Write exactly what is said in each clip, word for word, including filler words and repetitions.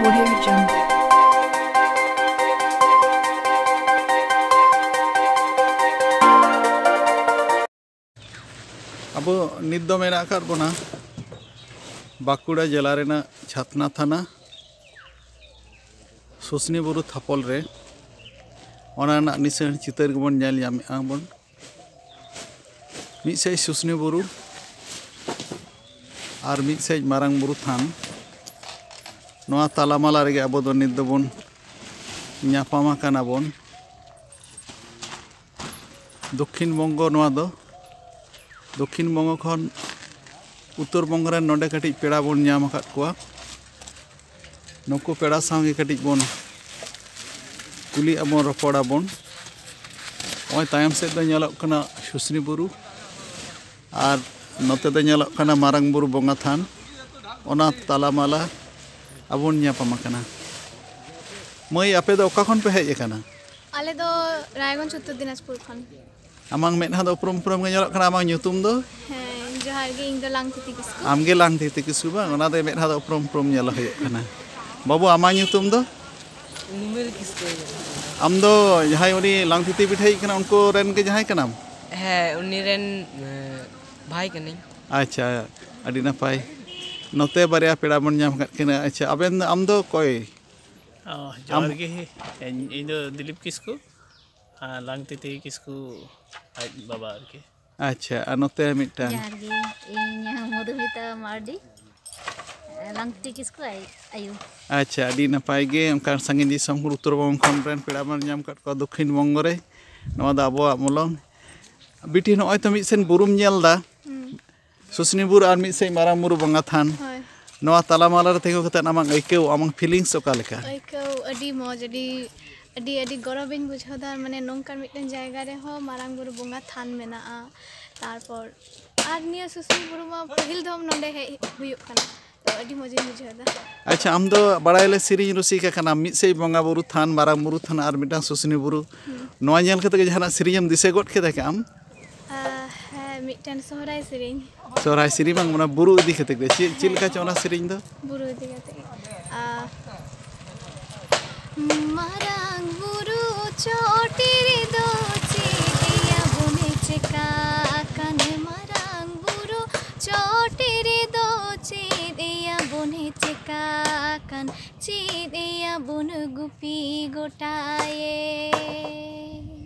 Audio Jungle. ᱟᱵᱚ ᱱᱤᱛ ᱫᱚ ᱢᱮᱱᱟᱜ ᱟᱠᱟᱫ ᱵᱚᱱᱟ ᱵᱟᱸᱠᱩᱲᱟ ᱡᱮᱞᱟ ᱨᱮᱱᱟᱜ ᱪᱷᱟᱛᱱᱟ ᱛᱷᱟᱱᱟ ᱥᱩᱥᱱᱤ ᱵᱩᱨᱩ ᱛᱷᱟᱯᱚᱞ ᱨᱮ᱾ ᱚᱱᱟ ᱨᱮᱱᱟᱜ ᱱᱤᱥᱟᱹᱱ ᱪᱤᱛᱟᱹᱨ ᱜᱮᱵᱚᱱ ᱧᱮᱞ ᱧᱟᱢᱮᱫᱼᱟ ᱵᱚᱱ᱾ ᱢᱤᱫ ᱥᱮᱫ ᱥᱩᱥᱱᱤ ᱵᱩᱨᱩ ᱟᱨ ᱢᱤᱫ ᱥᱮᱫ ᱢᱟᱨᱟᱝ ᱵᱩᱨᱩ ᱛᱷᱟᱱ᱾ ᱱᱚᱣᱟ ᱛᱟᱞᱟᱢᱟᱞᱟ ᱨᱮᱜᱮ ᱟᱵᱚ ᱫᱚ ᱱᱤᱛ ᱫᱚᱵᱚᱱ ᱧᱟᱯᱟᱢ ᱟᱠᱟᱱᱟ ᱵᱚᱱ᱾ ᱫᱚᱠᱠᱷᱤᱱ ᱵᱚᱝᱜᱚ ᱱᱚᱣᱟ ᱫᱚ᱾ ᱫᱚᱠᱠᱷᱤᱱ ᱵᱚᱝᱜᱚ ᱠᱷᱚᱱ ᱩᱛᱛᱚᱨ ᱵᱚᱝᱜᱚ ᱨᱮᱱ ᱱᱚᱰᱮ ᱠᱟᱹᱴᱤᱡ ᱯᱮᱲᱟ ᱵᱚᱱ ᱧᱟᱢ ᱟᱠᱟᱫ ᱠᱚᱣᱟ᱾ ᱱᱩᱠᱩ ᱯᱮᱲᱟ ᱥᱟᱶ ᱜᱮ ᱠᱟᱹᱴᱤᱡ ᱵᱚᱱ ᱠᱩᱞᱤᱜ ᱟᱵᱚᱱ, ᱨᱚᱯᱚᱲ ᱟᱵᱚᱱ᱾ ᱱᱚᱜᱼᱚᱭ ᱛᱟᱭᱚᱢ ᱥᱮᱫ ᱫᱚ ᱧᱮᱞᱚᱜ ᱠᱟᱱᱟ ᱥᱩᱥᱱᱤ ᱵᱩᱨᱩ, ᱟᱨ ᱱᱚᱛᱮ ᱫᱚ ᱧᱮᱞᱚᱜ ᱠᱟᱱᱟ ᱢᱟᱨᱟᱝ ᱵᱩᱨᱩ ᱵᱚᱸᱜᱟ ᱛᱷᱟᱱ᱾ ᱚᱱᱟ ᱛᱟᱞᱟᱢᱟᱞᱟ ᱟᱵᱚ ᱵᱚᱱ ᱧᱟᱯᱟᱢ ᱟᱠᱟᱱᱟ᱾ ᱢᱟᱹᱭ, ᱟᱯᱮ ᱫᱚ ᱚᱠᱟ ᱠᱷᱚᱱ ᱯᱮ ᱦᱮᱡ ᱟᱠᱟᱱᱟ? ᱟᱞᱮ ᱫᱚ ᱨᱟᱭᱜᱚᱸᱡᱽ ᱩᱛᱛᱚᱨ ᱫᱤᱱᱟᱡᱽᱯᱩᱨ ᱠᱷᱚᱱ᱾ ᱟᱢᱟᱝ ᱢᱮᱫᱦᱟ ᱫᱚ ᱩᱯᱨᱩᱢ ᱩᱯᱨᱩᱢ ᱜᱮ ᱧᱮᱞᱚᱜ ᱠᱟᱱᱟ᱾ ᱟᱢᱟᱜ ᱧᱩᱛᱩᱢ ᱫᱚ? ᱦᱮᱸ, ᱡᱚᱦᱟᱨ ᱜᱮ, ᱤᱧ ᱫᱚ ᱞᱟᱝᱛᱤᱛᱤ ᱠᱤᱥᱠᱩ᱾ ᱟᱢ ᱜᱮ ᱞᱟᱝᱛᱤᱛᱤ ᱠᱤᱥᱠᱩ ᱵᱟᱝ? ᱚᱱᱟ ᱫᱚ ᱢᱮᱫᱦᱟ ᱫᱚ ᱩᱯᱨᱩᱢ ᱩᱯᱨᱩᱢ ᱧᱮᱞ ᱦᱩᱭᱩᱜ ᱠᱟᱱᱟ᱾ ᱵᱟᱹᱵᱩ, ᱟᱢᱟᱜ ᱧᱩᱛᱩᱢ ᱫᱚ? ᱱᱩᱢᱮᱞ ᱠᱤᱥᱠᱩ᱾ ᱟᱢ ᱫᱚ ᱡᱟᱦᱟᱸᱭ ᱩᱱᱤ ᱞᱟᱝᱛᱤᱛᱤ ᱵᱤᱴᱷᱟᱹᱭᱤᱡ ᱠᱟᱱᱟ, ᱩᱱᱠᱩ ᱨᱮᱱ ᱜᱮ ᱡᱟᱦᱟᱸᱭ ᱠᱟᱱᱟᱢ? ᱦᱮᱸ, ᱩᱱᱤ ᱨᱮᱱ, ᱮ, ᱵᱷᱟᱭ ᱠᱟᱹᱱᱟᱹᱧ᱾ ᱟᱪᱪᱷᱟ, ᱟᱹᱰᱤ ᱱᱟᱯᱟᱭ᱾ ᱱᱚᱛᱮ ᱵᱟᱨᱭᱟ ᱯᱮᱲᱟ ᱵᱚᱱ ᱧᱟᱢ ᱟᱠᱟᱫ ᱠᱤᱱᱟ᱾ ᱟᱪᱪᱷᱟ, ᱟᱵᱮᱱ, ᱟᱢ ᱫᱚ ᱚᱠᱚᱭ? ᱚ, ᱟᱢ ᱡᱚᱦᱟᱨ ᱜᱮ᱾ ᱤᱧ, ᱤᱧ ᱫᱚ ᱫᱤᱞᱤᱯ ᱠᱤᱥᱠᱩ, ᱟᱨ ᱞᱟᱝᱛᱤᱛᱤ ᱠᱤᱥᱠᱩ ᱟᱡ ᱵᱟᱵᱟ ᱟᱨᱠᱤ᱾ ᱟᱪᱪᱷᱟ, ᱟᱨ ᱱᱚᱛᱮ ᱢᱤᱫᱴᱟᱝ᱾ ᱡᱚᱦᱟᱨ ᱜᱮ, ᱤᱧ ᱢᱚᱫᱷᱩᱢᱤᱛᱟ ᱢᱟᱨᱰᱤ, ᱞᱟᱝᱛᱤᱛᱤ ᱠᱤᱥᱠᱩ ᱟᱭ-, ᱟᱭᱳ᱾ ᱟᱪᱪᱷᱟ, ᱟᱹᱰᱤ ᱱᱟᱯᱟᱭ ᱜᱮ᱾ ᱚᱱᱠᱟᱱ ᱥᱟᱺᱜᱤᱧ ᱫᱤᱥᱚᱢ ᱠᱷᱚᱱ, ᱩᱛᱛᱚᱨ ᱵᱚᱝᱜᱚ ᱠᱷᱚᱱ ᱨᱮᱱ ᱯᱮᱲᱟ ᱵᱚᱱ ᱧᱟᱢ ᱟᱠᱟᱫ ᱠᱚᱣᱟ ᱫᱚᱠᱠᱷᱤᱱ ᱵᱚᱝᱜᱚ ᱨᱮ᱾ ᱱᱚᱣᱟ ᱫᱚ ᱟᱵᱚᱣᱟᱜ ᱢᱚᱞᱚᱝ᱾ ᱵᱤᱴᱤ, ᱱᱚᱜᱼᱚᱭ ᱛᱚ ᱢᱤᱫ ᱥᱮᱱ ᱵᱩᱨᱩᱢ ᱧᱮᱞ ᱮᱫᱟ, ᱦᱩᱸ᱾ ᱥᱩᱥᱱᱤ ᱵᱩᱨᱩ ᱟᱨ ᱢᱤᱫ ᱥᱮᱫ ᱢᱟᱨᱟᱝ ᱵᱩᱨᱩ ᱵᱚᱸᱜᱟ ᱛᱷᱟᱱ᱾ ᱦᱳᱭ᱾ ᱱᱚᱣᱟ ᱛᱟᱞᱟᱢᱟᱞᱟ ᱨᱮ ᱛᱤᱸᱜᱩ ᱠᱟᱛᱮᱫ ᱟᱢᱟᱜ ᱟᱹᱭᱠᱟᱹᱣ, ᱟᱢᱟᱜ feelings ᱚᱠᱟ ᱞᱮᱠᱟ? ᱟᱹᱭᱠᱟᱹᱣ ᱟᱹᱰᱤ ᱢᱚᱡᱽ, ᱟᱹᱰᱤ, ᱟᱹᱰᱤ, ᱟᱹᱰᱤ ᱜᱚᱨᱚᱵᱤᱧ ᱵᱩᱡᱷᱟᱹᱣ ᱮᱫᱟ, ᱢᱟᱱᱮ ᱱᱚᱝᱠᱟᱱ ᱢᱤᱫᱴᱮᱱ ᱡᱟᱭᱜᱟ ᱨᱮᱦᱚᱸ ᱢᱟᱨᱟᱝ ᱵᱩᱨᱩ ᱵᱚᱸᱜᱟ ᱛᱷᱟᱱ ᱢᱮᱱᱟᱜᱼᱟ᱾ ᱛᱟᱨᱯᱚᱨ ᱟᱨ ᱱᱤᱭᱟᱹ ᱥᱩᱥᱱᱤ ᱵᱩᱨᱩ ᱢᱟ ᱯᱟᱹᱦᱤᱞ ᱫᱚᱢ ᱱᱚᱰᱮ ᱦᱮᱡ ᱦᱩᱭᱩᱜ ᱠᱟᱱᱟ, ᱛᱚ ᱟᱹᱰᱤ ᱢᱚᱡᱽ ᱤᱧ ᱵᱩᱡᱷᱟᱹᱣ ᱮᱫᱟ᱾ ᱟᱪᱪᱷᱟ, ᱟᱢ ᱫᱚ ᱵᱟᱲᱟᱭ ᱞᱮ ᱥᱮᱨᱮᱧ ᱨᱩᱥᱤᱠᱟ ᱠᱟᱱᱟᱢ, ᱢᱤᱫ ᱥᱮᱫ ᱵᱚᱸᱜᱟ ᱵᱩᱨᱩ ᱛᱷᱟᱱ, ᱢᱟᱨᱟᱝ ᱵᱩᱨᱩ ᱛᱷᱟᱱ ᱟᱨ ᱢᱤᱫᱴᱟᱝ ᱥᱩᱥᱱᱤ ᱵᱩᱨᱩ, ᱦᱩᱸ᱾ ᱱᱚᱣᱟ ᱧᱮᱞ ᱠᱟᱛᱮ ᱜᱮ ᱡᱟᱦᱟᱱᱟᱜ ᱥᱮᱨᱮᱧ ᱮᱢ ᱫᱤᱥᱟᱹ ᱜᱚᱫ ᱠᱮᱫᱟ ᱠᱤ ᱟᱢ? ᱟᱸ, ᱦᱮᱸ, ᱢᱤᱫ ᱢᱤᱫᱴᱮᱱ ᱥᱚᱦᱨᱟᱭ ᱥᱮᱨᱮᱧ᱾ ᱥᱚᱦᱨᱟᱭ ᱥᱮᱨᱮᱧ ᱵᱟᱝ, ᱚᱱᱟ ᱵᱩᱨᱩ ᱤᱫᱤ ᱠᱟᱛᱮ ᱜᱮ᱾ ᱪᱮᱫ ᱪᱮᱫ ᱞᱮᱠᱟ ᱪᱚ ᱚᱱᱟ ᱥᱮᱨᱮᱧ ᱫᱚ? ᱵᱩᱨᱩ ᱤᱫᱤ ᱠᱟᱛᱮ ᱜᱮ᱾ ᱟᱨ ᱢᱟᱨᱟᱝ ᱵᱩᱨᱩ ᱪᱚᱴᱤ ᱨᱮᱫᱚ ᱪᱮᱫ ᱮᱭᱟ ᱵᱚᱱᱮ ᱪᱮᱠᱟ ᱟᱠᱟᱱ? ᱢᱟᱨᱟᱝ ᱵᱩᱨᱩ ᱪᱚᱴᱤ ᱨᱮᱫᱚ ᱪᱮᱫ ᱮᱭᱟ ᱵᱚᱱᱮ ᱪᱮᱠᱟ ᱟᱠᱟᱱ? ᱪᱮᱫ ᱮᱭᱟ ᱵᱚᱱ ᱜᱩᱯᱤ ᱜᱚᱴᱟᱭᱮ᱾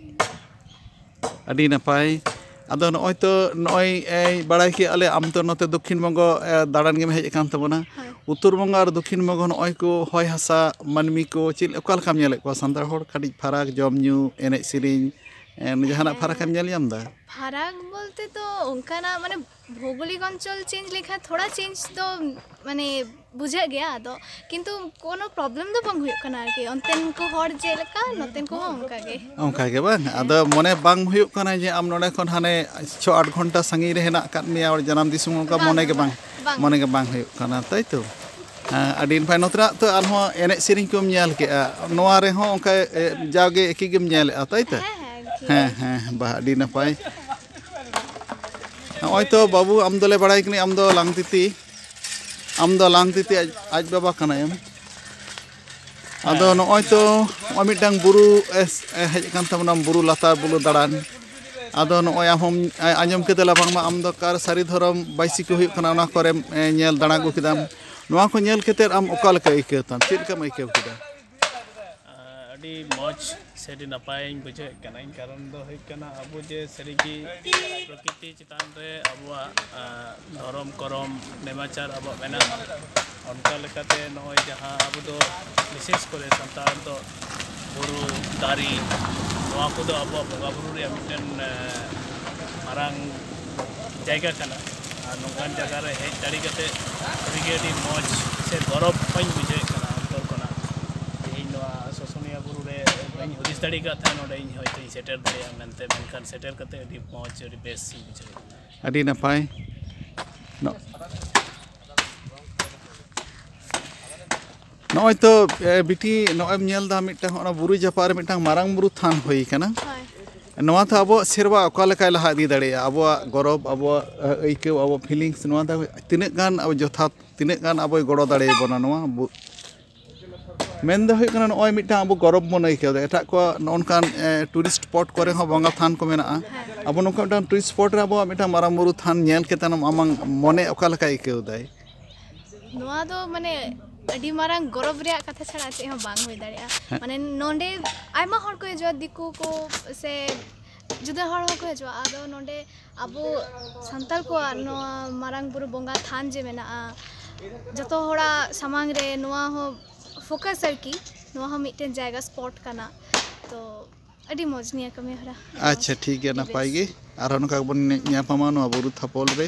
ᱟᱹᱰᱤ ᱱᱟᱯᱟᱭ᱾ ᱟᱫᱚ ᱱᱚᱜᱼᱚᱭ ᱛᱚ, ᱱᱚᱜᱼᱚᱭ ᱮ, ᱵᱟᱲᱟᱭ ᱠᱮᱜᱼᱟ ᱞᱮ ᱟᱢ ᱛᱚ ᱱᱚᱛᱮ ᱫᱚᱠᱠᱷᱤᱱ ᱵᱚᱝᱜᱚ ᱮ, ᱫᱟᱬᱟᱱ ᱜᱮᱢ ᱦᱮᱡ ᱟᱠᱟᱱ ᱛᱟᱵᱚᱱᱟ᱾ ᱦᱳᱭ᱾ ᱩᱛᱛᱚᱨ ᱵᱚᱝᱜᱚ ᱟᱨ ᱫᱚᱠᱠᱷᱤᱱ ᱵᱚᱝᱜᱚ ᱱᱚᱜᱼᱚᱭ ᱠᱚ ᱦᱚᱭ ᱦᱟᱥᱟ, ᱢᱟᱹᱱᱢᱤ ᱠᱚ ᱪᱮᱫ, ᱚᱠᱟ ᱞᱮᱠᱟᱢ ᱧᱮᱞᱮᱫ ᱠᱚᱣᱟ? ᱥᱟᱱᱛᱟᱲ ᱦᱚᱲ ᱠᱟᱹᱴᱤᱡ ᱯᱷᱟᱨᱟᱠ, ᱡᱚᱢ ᱧᱩ, ᱮᱱᱮᱡ ᱥᱮᱨᱮᱧ, ᱮ, ᱡᱟᱦᱟᱱᱟᱜ ᱯᱷᱟᱨᱟᱠ ᱮᱢ ᱧᱮᱞ ᱧᱟᱢ ᱮᱫᱟ? ᱯᱷᱟᱨᱟᱠ ᱵᱚᱞᱛᱮ ᱛᱚ ᱚᱱᱠᱟᱱᱟᱜ ᱢᱟᱱᱮ ᱵᱷᱳᱜᱳᱞᱤᱠ ᱚᱧᱪᱚᱞ ᱪᱮᱧᱡᱽ ᱞᱮᱠᱷᱟᱱ ᱛᱷᱚᱲᱟ ᱪᱮᱧᱡᱽ ᱫᱚ ᱢᱟᱱᱮ ᱵᱩᱡᱷᱟᱹᱜ ᱜᱮᱭᱟ, ᱟᱫᱚ ᱠᱤᱱᱛᱩ ᱠᱳᱱᱳ ᱯᱨᱚᱵᱞᱮᱢ ᱫᱚ ᱵᱟᱝ ᱦᱩᱭᱩᱜ ᱠᱟᱱᱟ ᱟᱨᱠᱤ᱾ ᱚᱱᱛᱮᱱ ᱠᱚ ᱦᱚᱲ ᱪᱮᱫ ᱞᱮᱠᱟ, ᱱᱚᱛᱮᱱ ᱠᱚᱦᱚᱸ ᱚᱱᱠᱟ ᱜᱮ᱾ ᱚᱱᱠᱟ ᱜᱮ ᱵᱟᱝ? ᱟᱫᱚ ᱢᱚᱱᱮ ᱵᱟᱝ ᱦᱩᱭᱩᱜ ᱠᱟᱱᱟ ᱡᱮ ᱟᱢ ᱱᱚᱰᱮ ᱠᱷᱚᱱ ᱦᱟᱱᱮ ᱪᱷᱚ ᱟᱴ ᱜᱷᱚᱱᱴᱟ ᱥᱟᱺᱜᱤᱧ ᱨᱮ ᱦᱮᱱᱟᱜ ᱟᱠᱟᱫ ᱢᱮᱭᱟ, ᱟᱨ ᱡᱟᱱᱟᱢ ᱫᱤᱥᱚᱢ ᱚᱱᱠᱟ ᱵᱟᱝ, ᱢᱚᱱᱮ ᱜᱮ ᱵᱟᱝ, ᱵᱟᱝ᱾ ᱢᱚᱱᱮ ᱜᱮ ᱵᱟᱝ ᱦᱩᱭᱩᱜ ᱠᱟᱱᱟ, ᱛᱟᱭ ᱛᱚ? ᱦᱮᱸ, ᱟᱹᱰᱤ ᱱᱟᱯᱟᱭ᱾ ᱱᱚᱛᱮᱱᱟᱜ ᱛᱚ ᱟᱨᱦᱚᱸ ᱮᱱᱮᱡ ᱥᱮᱨᱮᱧ ᱠᱚᱢ ᱧᱮᱞ ᱠᱮᱜᱼᱟ, ᱱᱚᱣᱟ ᱨᱮᱦᱚᱸ ᱚᱱᱠᱟ ᱮ, ᱡᱟᱣᱜᱮ ᱮᱠᱤ ᱜᱮᱢ ᱧᱮᱞᱮᱜᱼᱟ, ᱛᱟᱭ ᱛᱚ? ᱦᱮᱸ, ᱦᱮᱸ, ᱮᱠᱤ᱾ ᱦᱮᱸ, ᱦᱮᱸ, ᱵᱟᱦ, ᱟᱹᱰᱤ ᱱᱟᱯᱟᱭ᱾ ᱱᱚᱜᱼᱚᱭ ᱛᱚ ᱵᱟᱹᱵᱩ, ᱟᱢ ᱫᱚᱞᱮ ᱵᱟᱲᱟᱭ ᱠᱟᱹᱱᱟᱹᱧ, ᱟᱢ ᱫᱚ ᱞᱟᱝᱛᱤᱛᱤ, ᱟᱢ ᱫᱚ ᱞᱟᱝᱛᱤᱛᱤ ᱟᱡ, ᱟᱡ ᱵᱟᱵᱟ ᱠᱟᱱᱟᱭᱮᱢ᱾ ᱟᱫᱚ ᱱᱚᱜᱼᱚᱭ ᱛᱚ ᱱᱚᱜᱼᱚᱭ ᱢᱤᱫᱴᱟᱝ ᱵᱩᱨᱩ ᱮ, ᱮ, ᱦᱮᱡ ᱟᱠᱟᱱ ᱛᱟᱵᱚᱱᱟ, ᱵᱩᱨᱩ ᱞᱟᱛᱟᱨ, ᱵᱩᱨᱩ ᱫᱟᱬᱟᱱ᱾ ᱟᱫᱚ ᱱᱚᱜᱼᱚᱭ ᱟᱢ ᱦᱚᱸᱢ ᱟᱸᱡᱚᱢ ᱠᱮᱫᱟ ᱞᱮ ᱵᱟᱝᱢᱟ ᱟᱢ ᱫᱚ ᱚᱠᱟ ᱥᱟᱹᱨᱤ ᱫᱷᱚᱨᱚᱢ ᱵᱟᱭᱥᱤ ᱠᱚ ᱦᱩᱭᱩᱜ ᱠᱟᱱᱟ, ᱚᱱᱟ ᱠᱚᱨᱮᱢ ᱮ, ᱧᱮᱞ ᱫᱟᱬᱟ ᱟᱹᱜᱩ ᱠᱮᱫᱟᱢ᱾ ᱱᱚᱣᱟ ᱠᱚ ᱧᱮᱞ ᱠᱟᱛᱮᱫ ᱟᱢ ᱚᱠᱟ ᱞᱮᱠᱟ ᱟᱹᱭᱠᱟᱹᱣ ᱛᱟᱢ, ᱪᱮᱫ ᱞᱮᱠᱟᱢ ᱟᱹᱭᱠᱟᱹᱣ ᱠᱮᱫᱟ? ᱟᱹᱰᱤ ᱢᱚᱡᱽ ᱥᱮ ᱟᱹᱰᱤ ᱱᱟᱯᱟᱭᱤᱧ ᱵᱩᱡᱷᱟᱹᱣᱮᱫ ᱠᱟᱹᱱᱟᱹᱧ᱾ ᱠᱟᱨᱚᱱ ᱫᱚ ᱦᱩᱭᱩᱜ ᱠᱟᱱᱟ, ᱟᱵᱚ ᱡᱮ ᱥᱟᱹᱨᱤᱜᱮ ᱯᱨᱚᱠᱨᱤᱛᱤ ᱪᱮᱛᱟᱱ ᱨᱮ ᱟᱵᱚᱣᱟᱜ ᱫᱷᱚᱨᱚᱢ ᱠᱚᱨᱚᱢ ᱱᱮᱢᱟᱪᱟᱨ ᱟᱵᱚᱣᱟᱜ ᱢᱮᱱᱟᱜᱼᱟ, ᱚᱱᱠᱟ ᱞᱮᱠᱟᱛᱮ ᱱᱚᱜᱼᱚᱭ ᱡᱟᱦᱟᱸ ᱟᱵᱚ ᱫᱚ ᱵᱤᱥᱮᱥ ᱠᱚᱨᱮ ᱥᱟᱱᱛᱟᱲ ᱫᱚ ᱵᱩᱨᱩ, ᱫᱟᱨᱮ, ᱱᱚᱣᱟ ᱠᱚᱫᱚ ᱟᱵᱚᱣᱟᱜ ᱵᱚᱸᱜᱟ ᱵᱩᱨᱩ ᱨᱮᱭᱟᱜ ᱢᱤᱫᱴᱮᱱ ᱢᱟᱨᱟᱝ ᱡᱟᱭᱜᱟ ᱠᱟᱱᱟ᱾ ᱟᱨ ᱱᱚᱝᱠᱟᱱ ᱡᱟᱭᱜᱟ ᱨᱮ ᱦᱮᱡ ᱫᱟᱲᱮ ᱠᱟᱛᱮ ᱥᱟᱹᱨᱤᱜᱮ ᱟᱹᱰᱤ ᱢᱚᱡᱽ ᱥᱮ ᱜᱚᱨᱚᱵᱽ ᱦᱚᱸᱧ ᱵᱩᱡᱷᱟᱹᱣᱮᱫ ᱠᱟᱱᱟ ᱚᱱᱛᱚᱨ ᱠᱷᱚᱱᱟᱜ᱾ ᱛᱮᱦᱮᱧ ᱱᱚᱣᱟ ᱥᱩᱥᱩᱱᱤᱭᱟ ᱵᱩᱨᱩ ᱨᱮ ᱵᱟᱹᱧ ᱦᱩᱫᱤᱥ ᱫᱟᱲᱮ ᱟᱠᱟᱫ ᱛᱟᱦᱮᱸᱫ ᱱᱚᱰᱮ ᱤᱧ ᱦᱚᱭᱛᱳᱧ ᱥᱮᱴᱮᱨ ᱫᱟᱲᱮᱭᱟᱜᱼᱟ ᱢᱮᱱᱛᱮ, ᱢᱮᱱᱠᱷᱟᱱ ᱥᱮᱴᱮᱨ ᱠᱟᱛᱮ ᱟᱹᱰᱤ ᱢᱚᱡᱽ, ᱟᱹᱰᱤ ᱵᱮᱥ ᱤᱧ ᱵᱩᱡᱷᱟᱹᱣ ᱠᱮᱫᱟ᱾ ᱟᱹᱰᱤ ᱱᱟᱯᱟᱭ᱾ ᱱᱚ-, ᱱᱚᱜᱼᱚᱭ ᱛᱚ ᱮ, ᱵᱤᱴᱤ, ᱱᱚᱜᱼᱚᱭ ᱮᱢ ᱧᱮᱞ ᱮᱫᱟ ᱢᱤᱫᱴᱟᱝ ᱚᱱᱟ ᱵᱩᱨᱩ ᱡᱟᱯᱟᱜ ᱨᱮ ᱢᱤᱫᱴᱟᱝ ᱢᱟᱨᱟᱝ ᱵᱩᱨᱩ ᱛᱷᱟᱱ ᱦᱩᱭ ᱠᱟᱱᱟ᱾ ᱦᱳᱭ᱾ ᱱᱚᱣᱟ ᱫᱚ ᱟᱵᱚᱣᱟᱜ ᱥᱮᱨᱣᱟ ᱚᱠᱟ ᱞᱮᱠᱟᱭ ᱞᱟᱦᱟ ᱤᱫᱤ ᱫᱟᱲᱮᱭᱟᱜᱼᱟ? ᱟᱵᱚᱣᱟᱜ ᱜᱚᱨᱚᱵᱽ, ᱟᱵᱚᱣᱟᱜ ᱟᱹᱭᱠᱟᱹᱣ, ᱟᱵᱚ ᱯᱷᱤᱞᱤᱝᱥ, ᱱᱚᱣᱟ ᱫᱚ ᱛᱤᱱᱟᱹᱜ ᱜᱟᱱ ᱟᱵᱚ ᱡᱚᱛᱷᱟᱛ, ᱛᱤᱱᱟᱹᱜ ᱜᱟᱱ ᱟᱵᱚᱭ ᱜᱚᱲᱚ ᱫᱟᱲᱮᱭᱟᱵᱚᱱᱟ ᱱᱚᱣᱟ ᱵᱩ- ᱢᱮᱱ ᱫᱚ ᱦᱩᱭᱩᱜ ᱠᱟᱱᱟ, ᱱᱚᱜᱼᱚᱭ ᱢᱤᱫᱴᱟᱝ ᱟᱵᱚ ᱜᱚᱨᱚᱵᱽ ᱵᱚᱱ ᱟᱹᱭᱠᱟᱹᱣ ᱮᱫᱟ᱾ ᱮᱴᱟᱜ ᱠᱚᱣᱟᱜ ᱱᱚᱜᱼᱚ ᱱᱚᱝᱠᱟᱱ ᱴᱩᱨᱤᱥᱴ ᱥᱯᱚᱴ ᱠᱚᱨᱮ ᱦᱚᱸ ᱵᱚᱸᱜᱟ ᱛᱷᱟᱱ ᱠᱚ ᱢᱮᱱᱟᱜᱼᱟ᱾ ᱟᱵᱚ ᱱᱚᱝᱠᱟ ᱢᱤᱫᱴᱟᱝ ᱴᱩᱨᱤᱥᱴ ᱥᱯᱚᱴ ᱨᱮ ᱟᱵᱚᱣᱟᱜ ᱢᱤᱫᱴᱟᱝ ᱢᱟᱨᱟᱝ ᱵᱩᱨᱩ ᱛᱷᱟᱱ ᱧᱮᱞ ᱠᱟᱛᱮ ᱟᱢᱟᱝ ᱢᱚᱱᱮ ᱚᱠᱟ ᱞᱮᱠᱟᱭ ᱟᱹᱭᱠᱟᱹᱣ ᱫᱟᱭ? ᱱᱚᱣᱟ ᱫᱚ ᱢᱟᱱᱮ ᱟᱹᱰᱤ ᱢᱟᱨᱟᱝ ᱜᱚᱨᱚᱵᱽ ᱨᱮᱭᱟᱜ ᱠᱟᱛᱷᱟ ᱪᱷᱟᱲᱟ ᱪᱮᱫ ᱦᱚᱸ ᱵᱟᱝ ᱦᱩᱭ ᱫᱟᱲᱮᱭᱟᱜᱼᱟ᱾ ᱢᱟᱱᱮ ᱱᱚᱰᱮ ᱟᱭᱢᱟ ᱦᱚᱲ ᱠᱚ ᱦᱤᱡᱩᱜᱼᱟ, ᱫᱤᱠᱩ ᱠᱚ ᱥᱮ ᱡᱩᱫᱟᱹ ᱦᱚᱲ ᱦᱚᱸᱠᱚ ᱦᱤᱡᱩᱜᱼᱟ᱾ ᱟᱫᱚ ᱱᱚᱰᱮ ᱟᱵᱚ ᱥᱟᱱᱛᱟᱲ ᱠᱚᱣᱟᱜ ᱱᱚᱣᱟ ᱢᱟᱨᱟᱝ ᱵᱩᱨᱩ ᱵᱚᱸᱜᱟ ᱛᱷᱟᱱ ᱡᱮ ᱢᱮᱱᱟᱜᱼᱟ, ᱡᱚᱛᱚ ᱦᱚᱲᱟᱜ ᱥᱟᱢᱟᱝ ᱨᱮ ᱱᱚᱣᱟ ᱦᱚᱸ ᱯᱷᱳᱠᱟᱥ ᱟᱨᱠᱤ, ᱱᱚᱣᱟ ᱦᱚᱸ ᱢᱤᱫᱴᱮᱱ ᱡᱟᱭᱜᱟ ᱥᱯᱚᱴ ᱠᱟᱱᱟ᱾ ᱛᱚ ᱟᱹᱰᱤ ᱢᱚᱡᱽ ᱱᱤᱭᱟᱹ ᱠᱟᱹᱢᱤ ᱦᱚᱨᱟ᱾ ᱟᱪᱪᱷᱟ, ᱴᱷᱤᱠ ᱜᱮᱭᱟ, ᱱᱟᱯᱟᱭ ᱜᱮ᱾ ᱟᱨᱦᱚᱸ ᱱᱚᱝᱠᱟ ᱜᱮᱵᱚᱱ ᱧᱟᱯᱟᱢᱟ ᱱᱚᱣᱟ ᱵᱩᱨᱩ ᱛᱷᱟᱯᱚᱞ ᱨᱮ᱾